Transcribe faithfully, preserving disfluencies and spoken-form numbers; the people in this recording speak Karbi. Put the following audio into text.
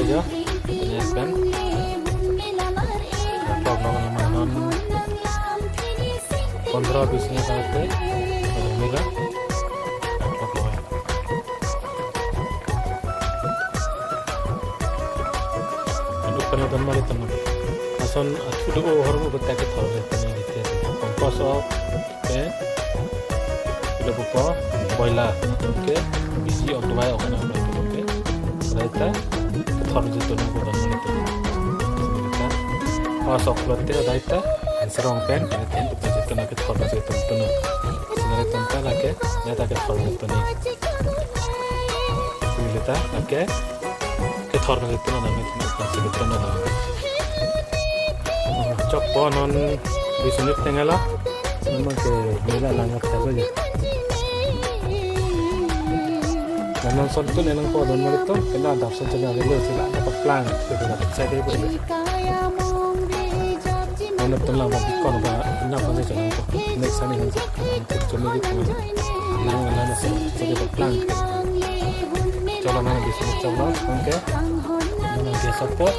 Ya, yes kan. Laptop lo kan manon. Pondro bis ne kate. Mira. Laptop lo. Anu kana don mari teman. Ason atu do hor mo betake thor le teman gitu ya. Kompos o. Ke, pilo pupo, boila, ke, bisi ok dua ok na, ke, raita, thor je tunu ko don mali tunu. Raita, pas ok lote, raita, answer ong pen, ke, ke, ke, je tunu ke thor je tunu tunu. Sinare tonta lake, ya ta ke thor je tunu. Sinare ta, lake, ke thor je tunu, na, ke thor je tunu, na. Chok po non bisunit tengela. Memang ke mela lang thalo ya. Nanan son tu nenang po don mali tu, kena dap son tu nang lo sila dapat plang, tu dapat saya deh boleh. Mana tu lang bang kon ba na pa je jalan tu. Next time ni tu cuma di tu. Lang lang tu jadi dapat plang. Coba nang bisunit coba, oke. Nang biasa po.